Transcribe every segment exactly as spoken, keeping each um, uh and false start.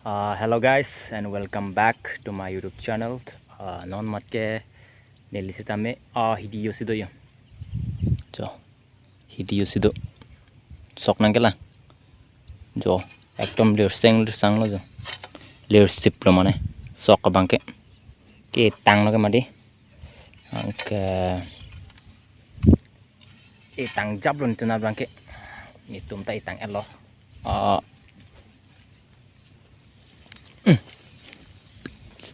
Uh, hello guys and welcome back to my YouTube channel. Uh, non mat ke neli sitame, uh, hidi jo si do jo. Jo, hidi jo si do. Sok nangkelang. Jo, ekdom lirseng lirsang lo jo. Lirsip lo mane. Sok abang ke. Ketang lo ke mati. Anke. Etang jap lo nitum abang ke. Nitum ta etang-et lo. Ah. Hmm.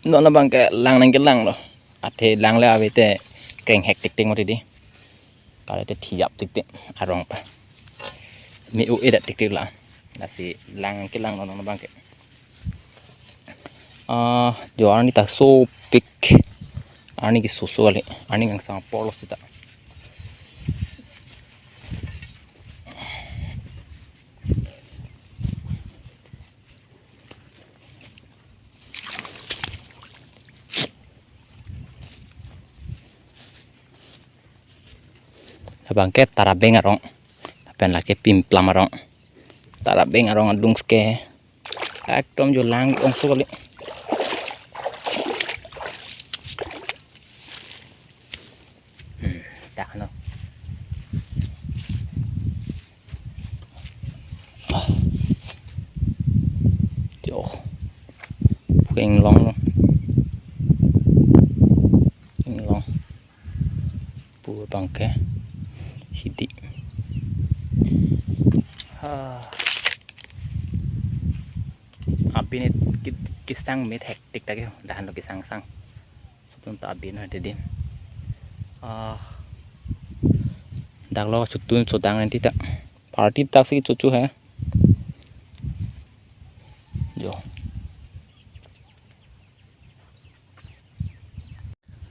Non abang ke lang nangkelang lo. Athe lang le ave te kreng hek tik tik mati di. Kali te thijap tik tik arong pa. Mi u edat tik tik la. Lasi lang nangkelang lo non abang ke. Ah, jo arni ta sopik. Arni ke soso kali. Arni kangsam apor lo seta. Abang ke tarabeng arong. Lapen lake pimplam arong. Tarabeng arong adung ke. Ekdom jo lang ongso kali. Hmm, dak no. Ah. Jo. Pu inglong lo. Inglong. Pu abang ke hidi. Ah. Abin ke, kesang mit hektik ta ke, dahan lo kesang sang. Sotun ta abin hadi di. Ah. Dak lo sotun sodang nanti ta. Party tak si cucu hai. Jo.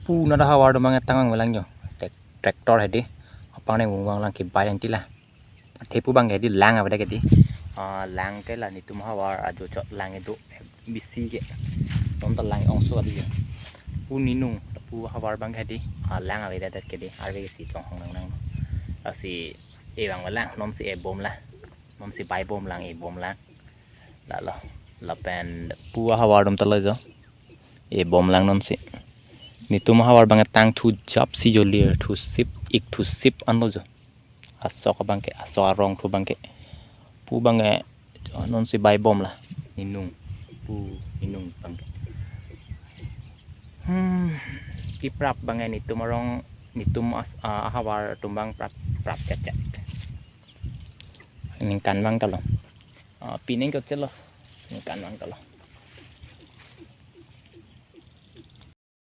Pu nada havar do mang tang ang lang jo. Tractor hadi. Apang ne wung wang lang ke bai anti la. Athe pu abang ke di lang ave ke di. Ah, lang ke la nitum havar ajo chot lang do bisi ke. Tom ta lang ongso adi jo. Pu ninung, pu havar abang ke di. Ah, lang ave det ke di. Arve ke si chonghong nang nang. Lasi e abang lang, non si e bom la. Non si bai bom lang, e bom lang. La lo. Lapen pu havar dom ta lo jo. E bom lang non si. Nitum havar abang tang thu jap si jo lir, thu sip, ik thu sip an lo jo. Asok abang ke, asok arong thu abang ke. Pu abang ke, jo non si bai bom la. Ninung. Pu ninung abang ke. Hmm. Kiprap abang ke nitum arong, nitum as-, ah, havar atum abang prap, prap chet chet. Ningkan abang ta lo. Ah, pining kecil lo. Ningkan abang ta lo.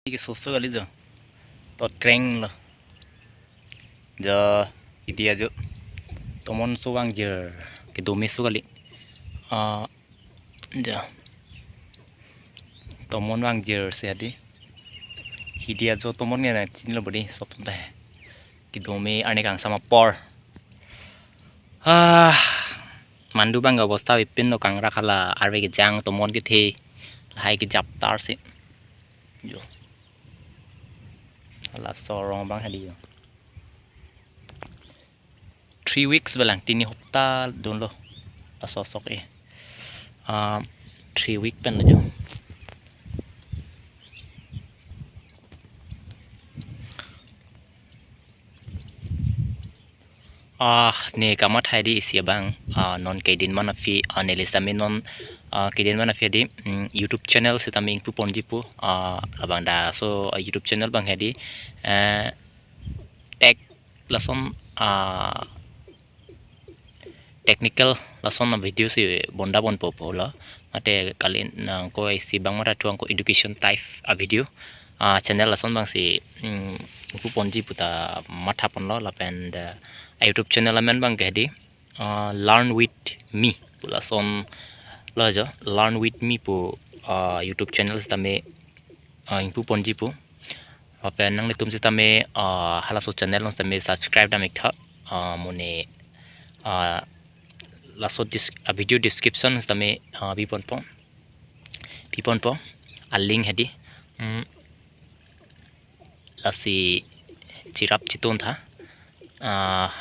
Ini ke soso kali jo. Tot kreng lo. Jo, idi ajo. Tomon so vang jer. Kedome so kali. Ah, jo. Tomon vang jer si hadi. Hidi ajo tomon nge na chin lo bodi sop ta. Kedome arni kangsam apor. Ah, mandu abang ke obostha avepin lo, kangrak hala arve kejang, tomon kethe. Lahai kejap tar si. Jo. Laso arong abang hadi jo. Three weeks balang, tini hopta dunlo. Laso sok e. Ah, three week pen lo jo. Ah, ne kamatha di isi abang, ah, non kedin mana phi, ah, neli sitame non, ah, kedin mana phi di, mm, YouTube channel sitame ingpu ponji pu, ah, labang da so, ah, YouTube channel abang hadi, eh, tech lason, ah, technical lason a video si bonda bonpo po lo. Mate kali nangko isi abang mara thuang ko education type a video. Ah, channel lason abang si, mm, ingpu ponji pu ta matha ponlo lapen da YouTube channel amen abang ke di, ah, Learn with Me pu lason lo jo, Learn with Me pu, ah, YouTube channel sitame, ah, ingpu ponji pu. Lapen nanglitum sitame, ah, halaso channel along sitame subscribe dam ik tha. Ah, mo ne, ah, laso dis-, ah, video description sitame, ah, pi ponpo. Pi ponpo. A link hadi. Hmm. Lasi chirap chitun tha. Ah,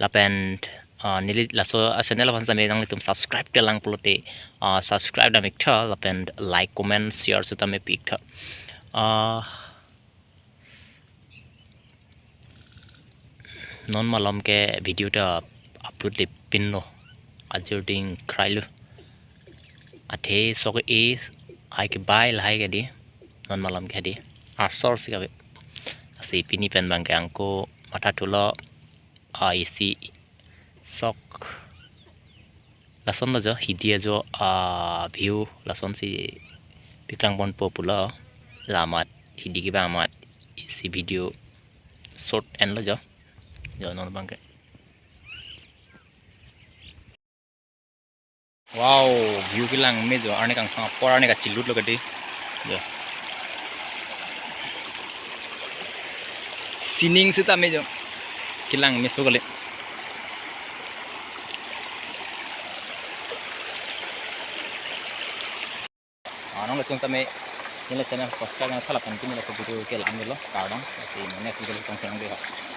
lapen Ah, neli laso a-channel aphan sitame nanglitum subscribe kelang pulote, ah, subscribe dam iktha lapen like, comment, share sitame pi iktha. Ah, non malom ke video ta upload le pinlo. Ajir ding krailo. Athe sok e hai ke bai lahai ke di. Non malom ke di. Asor si kabe. Lasi pini pen bang ke angko matha thulo. Ah, isi sok. Lasonlo jo, hidi ajo, ah, view lasonsi piklang ponpo pulo. La amat hidi kevang amat isi video short enlo jo. Jo non bang ke. Wow, view kelang me jo, arni kangsong apor arni kachilutlo kadi. Jo. Sining sitame jo. Kelang meso kali. Ah, nanglitum tame neli channel subscribe nang thala pen neli video kelang dolo kardom. Lasi next video tong senang deh.